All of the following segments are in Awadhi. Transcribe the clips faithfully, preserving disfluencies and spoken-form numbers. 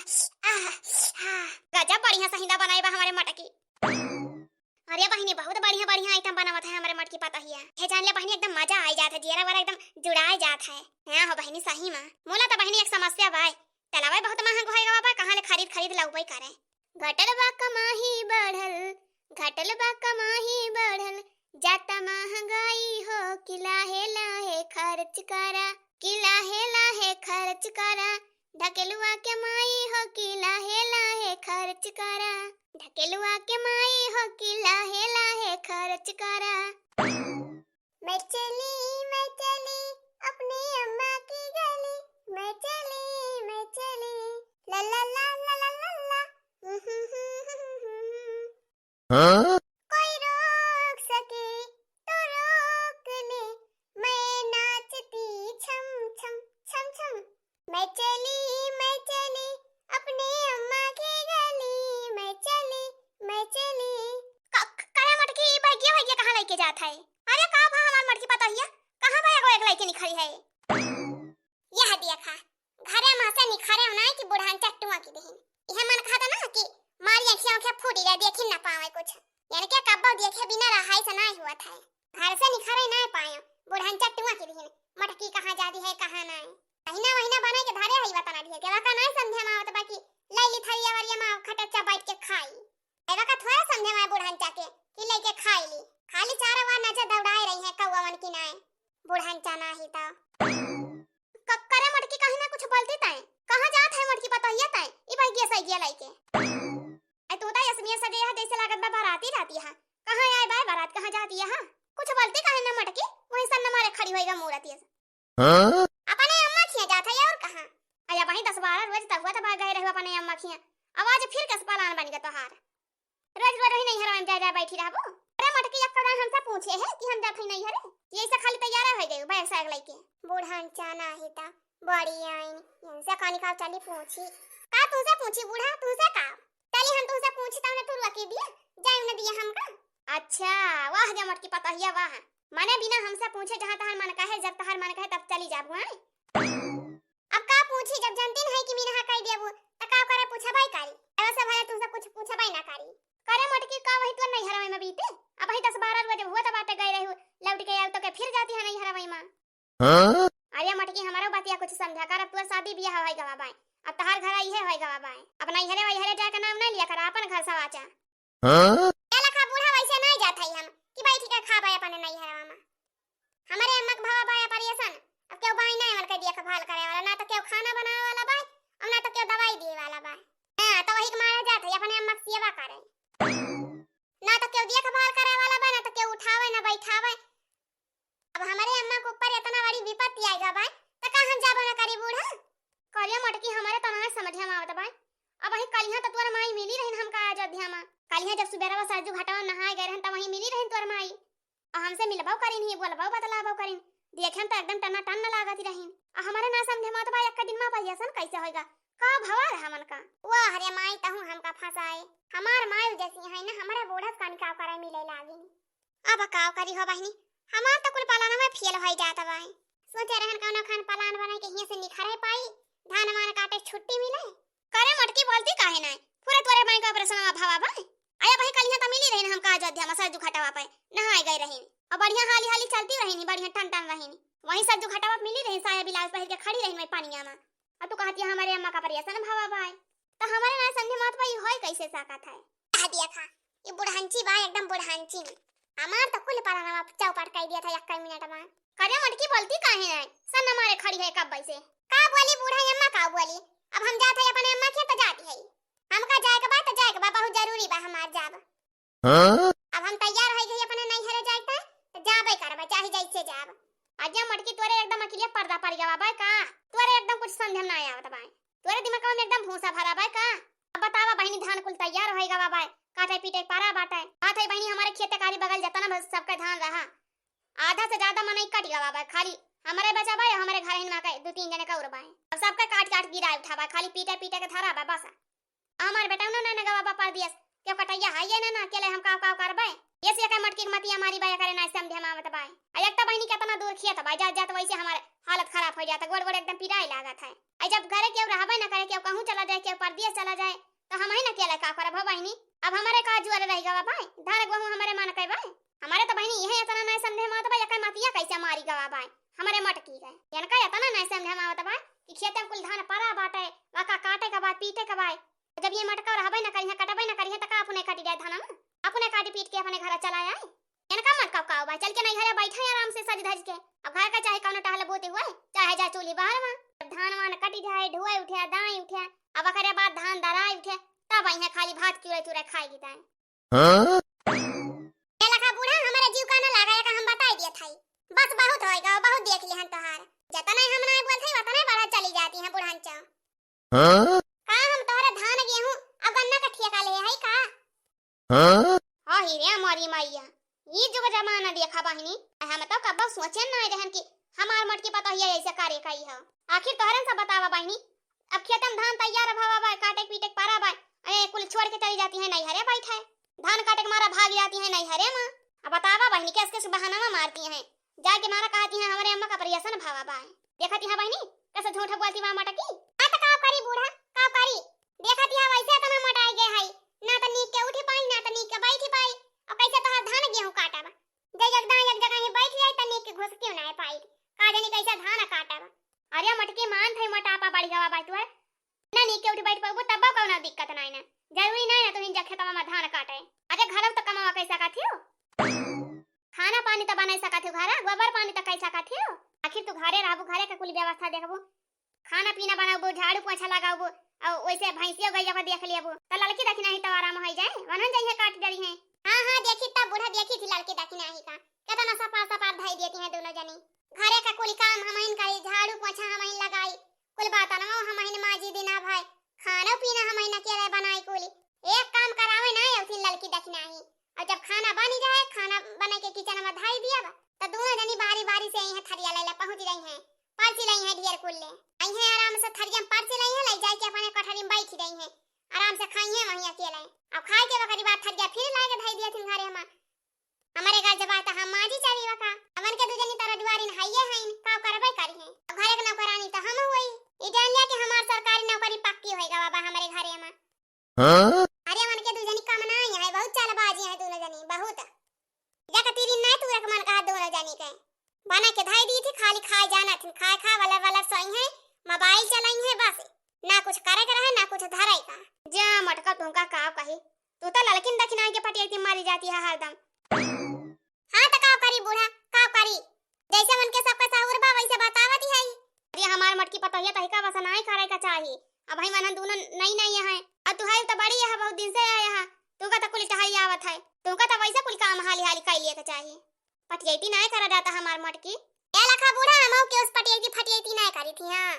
आह, आह, गजब बढ़िया सहिंदा बनाई बा हमरे मटकी। अरे बहिनी, बहुत बढ़िया बढ़िया item बनावत है हमरे मटकी पतोहिया। हे जान ले बहिनी, एकदम मजा आई जात है, जियरा वरा एकदम जुड़ाए जात है। हाँ हो बहिनी, सही मा। मोला तो बहिनी एक समस्या बा, तेलवा बहुत महंग होए गवा बा, कहाँ ले खरीद खरीद लउबई करे। घटल बा कमाही बढ़ल, घटल बा कमाही बढ़ल, जाता महंगाई हो, कि लाहे लाहे खर्च करा, कि लाहे लाहे खर्च करा। ढकेलुआ के माई हो, कि लाहे लाहे खर्च करा, ढकेलुआ के माई हो, कि लाहे लाहे खर्च करा। मैं चली, मैं चली अपनी अम्मा की गली, मैं चली, मैं चली, ला ला ला ला ला ला ला। हाँ? कोई रोक सके तो रोक ले, मैं नाचती छम छम छम छम। मैं चली, मैं चली अपने अम्मा के गली, मैं चली, मैं चली। क-, क-, काहे मटकी, ई बैगिया, बैगिया कहाँ लइके जात है? अरे का भा हमार मटकी पतोहिया, कहाँ बा एगो एक लइके निखरी है? यह देखा, घरे मा से निखरे नाई कि बुढ़ान चट्टुआ की देहिन। इहे मन कहता ना कि मारी अँखिया उखिया फूटी जाए, देखी ना पावे कुछ। यानी के कब्बो देखे बिना रहाई से नाई हुआ था। घर से निखरे नाई पाए, बुढ़ान चट्टुआ की देहिन। मटकी कहाँ जाती है, कहाँ नाई। महीना महीना बनाई के धरे हई बता ना दिए, के वाका नाई समझे मा आवत बा कि लैली थरिया वरिया मा खटच्चा बैठ के खाई। ऐवा का थोड़ा समझे मा बुढ़ान चाके कि लइके खाई ली। खाली चारों ओर नजर दौड़ाए रही है कौवन की नाई। बुढ़ान चाना ही तो। क-, करे मटकी, कहीं ना कुछ बोलती तैं? कहाँ जात है मटकी पतोहिया तैं? ई बैगिया सैगिया लइके। ऐ तू तो असमिया सजे है, जैसे लागत बा बाराती जाती है। कहाँ आए बाय बारात, कहाँ जाती है? कुछ बोलती कहीं ना मटकी, वहीं सन्न मारे खड़ी होइगा मूरत ये। हाँ? अपने अम्मा खिया जात है और कहाँ? अरे वहीं दस बारह रोज तक हुआ था गए रहे अपने अम्मा खिया। अब आज फिर कस पलान बन गया तोहार। रोज रोज वही नैहर में जा, जा बैठी रहबो। अरे मटकी, एक तो हमसे पूछे है कि हम जात हई नैहरे, ये ऐसे खाली तैयार हो गई बैग सैग लेके। बुढ़ान चाना ही ता बड़ी आइन, इनसे खानी खाओ चली पूछी। का तुमसे पूछी बूढ़ा, तुमसे का? चली हम तुमसे पूछी तब ना तू रुआ के दिया, जाए न दिया हमका। अच्छा, वाह रे मटकी पतोहिया वाह, मने बिना हमसे पूछे जहाँ तहार मन कहे, जब तहार मन कहे तब चली जाबू, हैं? अब का पूछी, जब जनती नहीं कि मीनहा कह देबू, त का करे पूछबई करी? अरे सब है तुमसे कुछ पूछबई ना करी। करे मोटकी, का वही तोर नैहरवे में बीते? अब वही दस बारह रोज हुआ त बाटे गए रहू, लौट के आऊ तो के फिर जाती है नैहरवे में। हाँ? अरे मोटकी, हमारो बतिया कुछ समझा कर, अब तोर शादी बियाह होई गवा बाय, अब तहार घर इहे होई गवा बाय, अब नैहरे वैहरे जाए के नाम नहीं लिया कर, अपन घर सवाचा। हाँ? ए लखा बूढ़ा, वैसे नहीं जात हई हम कि बैठ के खाबे अपने नैहरवा में। हमरे अम्मा के भवा बाय ऑपरेशन, अब केहू बाय नहीं उनके देखभाल करे वाला, ना तो केहू खाना बनावे वाला बाय, और ना तो केहू दवाई दिए वाला बाय। हाँ, तो वही के मारे जात हई अपने अम्मा के सेवा करे, ना तो केहू देखभाल करे वाला बाय, ना तो केहू उठावे ना बैठावे। अब हमरे अम्मा के ऊपर इतना बड़ी विपत्ति आइगा बाय, त का हम जाबो ना करी बूढ़ा? करिया मोटकी, हमरे तो ना समझे में आवत बाय। अब वही कलिहा तो तोर माई मिली रहिन हमका अयोध्या में। कलिहा जब सुबेरवा सरजू घाटवा में नहाए गए रहन, त वही मिली रहिन तोर माई। और हमसे मिलबो करिन ही, बोलबो बतलाबो करिन। देखेन तो एकदम टना टन न लागत रहिन। और हमरे ना समझे में आवत बाय, एक दिन में ऑपरेशन कैसे होइगा? का भवा रहा मन का? वाह रे माई, तहू हमका फंसाए। हमार माई जैसी है ना, हमरे बूढ़ा से कनिका करे मिले लागिन। अब काव करी हो बहिनी, हमार तो कुल पलानवा फेल होई जात बाय। सोचे रहन कौनो खान पलान बनाई के हियां से निखरे पाई, धान वान काटे छुट्टी मिले। करे मोटकी, बोलती काहे नाय? पूरा तोरे माई का ऑपरेशन में भवा बाय। आया भाई, कलिहा त मिली रहिन हमका अयोध्या में सरजू घाटवा पे, नहाए गए रहिन। और बढ़िया हाली हाली चलती रहिन, बढ़िया टन टन रहिन। वहीं सरजू घाटवा पे मिली रहिन, साया ब्लाउज पहिर के खड़ी रहिन वहीं पनिया में। और तू कहती है हमरे अम्मा का ऑपरेशन भवा बाय। त हमरे ना समझे में आवत बा, ई होई कैसे सकत है? कह दिया था, ये बुढ़ांची बा, एकदम बुढ़ांची। हमार तो कुल पलानवा चौपट कर दिया था एक मिनट में। करे मोटकी, बोलती काहे नाय? सन्न मारे खड़ी है कब से। का बोली बूढ़ा अम्मा, का बोली? अब हम जात है अपने अम्मा के, तो जाती है। हमका जाए के बा, तो जाए के बा, बहुत जरूरी बा हमार जाब। हाँ? अब हम तैयार हो गई अपने नैहरे जाए के, तो जाबे करबे, चाहे जैसे जाब। अज्जा मोटकी, तोरे एकदम अकिलिया पर्दा पड़ गवा बाय का? तोरे एकदम कुछ समझ में ना आवत बाय। तोरे दिमाग में एकदम भूसा भरा बाय का? अब बतावा बहिनी, धान कुल तैयार होई गवा बाय, काटे पीटे पारा बाटे। बात है बहिनी, हमारे खेते कारी बगल जतना भी सबके धान रहा, आधा से ज्यादा मनई कट गवा बाय, खाली हमरे बचा बाय, हमरे घर हिनमा के दू तीन जने का उर बाय। अब सबके काट काट गिराए उठा बाय, खाली पीटे पीटे के धरा बाय बस। हमार बेटा उन्होंने न गवा बाय परदेस, केहू कटैया है ये ना, ना, अकेले हम काव काव करबे। ये से एकर मटकी के मतिया मारी बा, एकरे नाहीं समझे में आवत बा। आ एक त बहिनी केतना दूर खेत बा, जात जात वैसे हमार हालत खराब होइ जात, गोड़ गोड़ एकदम पिराए लागत है। आ जब घरे केहू रहबे न करे, केहू कहूँ चला जाए, केहू परदेस चला जाए, त हमहीं न अकेले का करब हो बहिनी? अब हमरे का जुआरे रहि गवा बाय, धान गेहूँ हमरे मन के बाय। हमरे त बहिनी इहे एतना नाहीं समझे में आवत बा, एकर मतिया कैसे मारी गवा बाय हमरे मटकी के। इनका एतना नाहीं समझे में आवत बा कि खेते में कुल धान परा बाटे, वका काटे के बा, पीटे के बा। जब ये मटका रहबे न करिहे, कटबे न करिहे, त का अपने कटि जाए धनवा? अपने काटि पीट के अपने घर चला आए। इनका मन का काव बा, चल के नैहरे बैठे आराम से सज धज के। अब घर का चाहे कौनो टहल बोते हुए, चाहे जाए चूल्ही बहरवा। जब धान वान कटि जाए, ढुए उठे, दाई उठे, अब ओकरे बाद धान दराई उठे, तब अइहे खाली भात चुरे चुरे खाए की ताई। हाँ? ए लखा बूढ़ा, हमरे जीव का न लागा, एका हम बताई दिए थाई। बस बहुत होइगा, बहुत देख लिहन तोहार। जतने हम नाहीं बोलत हई, वतने बढ़त चली जाती हैं बुढ़न चाव। हाँ? का हम तोहरे धान गेहूं अब गन्ना का ठेका ले हई का? हाँ? हाँ ही रे मोरी मैया, ई जुग जमाना देखा बहिनी, हम तो कब्बो सोचे नाहीं रहन कि हमार मटकी पतोहिया ऐसे करे कई हो। आखिर तोहरन सब बतावा बहिनी, अब खेतन धान तैयार भवा बा, काटे पीटे के पारा बा, ए, कुल छोड़ के चली जाती हैं नैहरे बैठे, धान काटे के मारा भाग जाती हैं नैहरे में। अब बतावा बहिनी, कैसे कैसे बहाना मारती हैं, जाए के मारा कहती हैं हमरे अम्मा का ऑपरेशन भवा बा। देखती हैं बहिनी, कैसे झूठ बोलती बा मटकी। आ त का करी बूढ़ा, का करी? देखती हैं वैसे इतना मोटाई गए है, ना त नीक के उठी पाई, ना त नीक के बैठी पाई। और कैसे तोहर धान गेहूं काटब? जे एक दाई एक जगह ही बैठ जाई त नीक के घुस क्यों ना पाई। का जानी कैसे धान काटब। अरे मटकी मान थई मोटापा बढ़ गवा बा तुहर। ना नीक के उठी बैठ पाबू तब्बो कौनो दिक्कत नाई ना। जरूरी नाई ना तुहिन जा खेतवा में धान काटे। अरे घरव त कमावा कैसा काथियो? खाना पानी त बनाई सकत हो घरा, गोबर पानी त कई सकत हो। आखिर तू घरे रहबू, घरे के कुल व्यवस्था देखबू, खाना पीना बनाबू, झाड़ू पोछा लगाबू, और वैसे भैंसियो गैया को देख लेबू, त ललकी दखिनाही तो आराम हो जाए, वनन जइहे काट डरी है। हाँ, हाँ, देखी तब बूढ़ा देखी थी ललकी दखिनाही का, कितना सपार सपार धई देती हैं दोनों जनी। घरे का कुल काम हमइन करी, झाड़ू पोछा हमइन लगाई, कुल बर्तनवा हमइन माजी दिना भर, खाना पीना हमइन अकेले बनाई कुली। एक काम करावे ना अउथिन ललकी दखिनाही। और जब खाना बनी जाए, खाना बने के किचन में धई दिया बा, त दोनों जनी बारी बारी से इहाँ थरिया लेला पहुँच रही हैं, परची लई हैं ढेर कुल ले। आई हैं आराम से थरिया में परची लई हैं, ले जाए के अपने कोठरी में बैठ रही हैं, आराम से खाई हैं वहीं अकेले। अब खाए के वकरी बाद थरिया फिर लाए के धई दिया थिन घरे में। हमरे घर जब आए त हम माजी चली वका। हमन के दू जनी त रजवारिन हइये हइन, का करबे करी हैं। अब घरे के नौकरानी त हम हुई। ई जान लिया कि हमार सरकारी नौकरी पक्की होई गवा बा हमरे घरे में। हाँ? अरे हमन के दू जनी कम ना आई है, बहुत चालबाजी है दोनों जनी, बहुत। जक तीरी ना तू एक मन कहा दोनों जनी के। बना के धई दी थी, खाली खाए जाना थी, खाए खा वलर वलर सोई है, मोबाइल चलाई है बस। ना कुछ करे के रहे, ना कुछ धरे का। जा मटका तुमका का कही, तू तो ललकिन दखिनाही के पटियती मारी जाती है हरदम। हाँ त का करी बूढ़ा, का करी? जैसे उनके सबका सहूर बा वैसे बतावत ही है। अरे हमार मटकी पतोहिया तहिका वसा नाई करे का चाही। अब भाई मनन दूनो नई नई है। अब तू है त बड़ी है, बहुत दिन से है यहाँ। तू का त कुल टहल आवत है। तू का त वैसे कुल काम हाली हाली कर लिए के चाही। पटियती नाई करा जाता हमार मटकी। ए लखा बूढ़ा, हमहू के उस पटियती फटियती नाई करी थी, हाँ।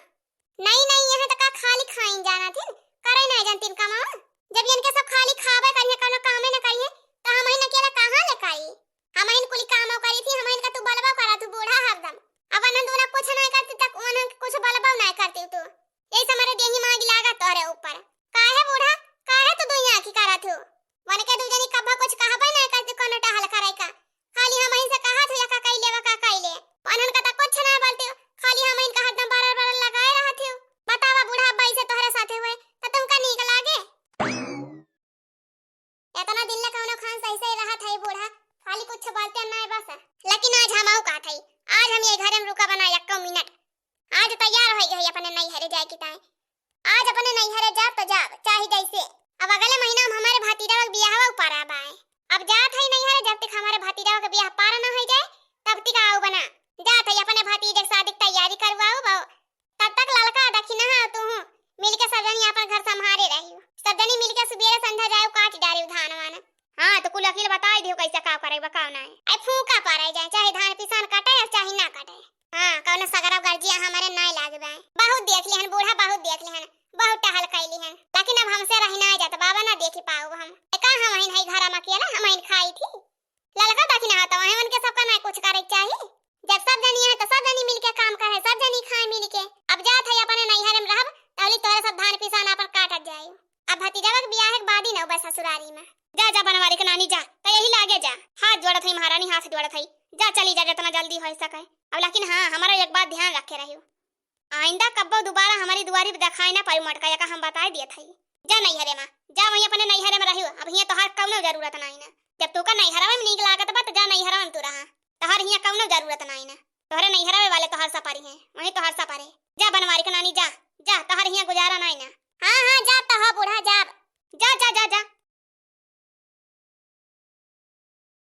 नहीं, नहीं, यहाँ त का खाली खाइन जाना थिन, करे नाई जानतिन कमावा। जब इनके सब खाली खाबे करिहे, कौनो कामे न करिहे, त हमहिन अकेला कहाँ ले खाई? हमहिन कुली कामो करी थी, हमहिन का तू बलबो करा तू बूढ़ा हरदम। अब अनन दूना कुछ नाई करती तक उन्हन के कुछ बलबो नाई करती तू। यही से हमारे देही मांगी लागा तोरे ऊपर। काहे बूढ़ा, काहे तू दुई आँखी करत हो? वन के दू जनी कब्बो कुछ कहबे नाई करती कौनो टहल करे का। खाली हमहिन से कहत हो, "या का कइले, वा का कइले?" उन्हन का त कुछ ना बोलती हो, खाली हमहिन का हरदम बरर बरर लगाए रहत हो। बतावा बूढ़ा, अब्बा ऐसे तोहरे साथे हुए, त तुमका नीक लागे? इतना दिन ले कौनो खान सही सही रहत है बूढ़ा, खाली कुछ बोलते ना है बस। लेकिन आज हम आऊ कहत है, आज हम ये घर में रुका बना यक्को मिनट। आज तैयार हो गई अपने नैहरे जाए की ताई। आज अपने नैहरे जाब तो जाब, चाहे जैसे। अब अगले महीना में हमारे भतीजा के बियाह ऊपर आबा है। अब जात है नैहरे, जब तक हमारे भतीजा के बियाह पार ना हो जाए, तब तक आऊ बना। जात है अपने भतीजे के शादी की तैयारी करवाऊ बा। तब तक ललका दखिनहा तू हूँ मिलके सब जनी अपन घर संभारे रही। सब जनी मिलके सुबेरे संझा जाए काट डारी धान वान। हाँ, तो कुल अखिल बताई दियो कैसे का करे बा, का नाई। आई फूका पारे जाए, चाहे धान पिसान कटे और चाहे ना कटे। हाँ, कौनो सगरा गर्जिया हमारे नाई लागे बा। बहुत देख लिहन बूढ़ा, बहुत देख लिहन, बहुत टहल कैली हन, लेकिन अब हमसे रही ना जात बाबा, ना देखी पाऊ हम। ए, का हम हइन है घर में अकेला, हम हइन खाई थी। ललका दखिनहा तो है, उनके सबका नाई कुछ करे के चाही। जब सब जनी है तो सब जनी मिलके काम करे, सब जनी खाए मिलके। अब जात है अपने नैहर में रहब, तौली तोरे सब धान पिसान अपन काटत जाए। अब भतीजवा के बियाह के बाद ही न बस ससुरारी में। जा, जा बनवारी के नानी जा, तो यही लागे जा। जोड़त हई महारानी, हाथ जोड़त हई, जा चली जा, जितना जल्दी होइ सके। अब लेकिन हाँ, हमारा एक बात ध्यान रखे रहियो, आइंदा कब्बो दोबारा हमारी दुआरी पे देखाई ना पायू मटका, एका हम बताई दियत हई। जा नैहरे मा, जा वहीं अपने नैहरे मा रहियो, अब हियाँ तोहार कौनो जरूरत नाई ना। जब तोका नैहरवे मा नीक लागत बा त जा नैहरवे मा तू रहा, तोहार हियाँ कौनो जरूरत नाई ना। तोहरे नैहरवे वाले तोहार सपारी हैं, वहीं तोहार सपारे। जा बनवारी के नानी जा, जा तोहार हियाँ गुजारा नाई ना। हाँ हाँ, जा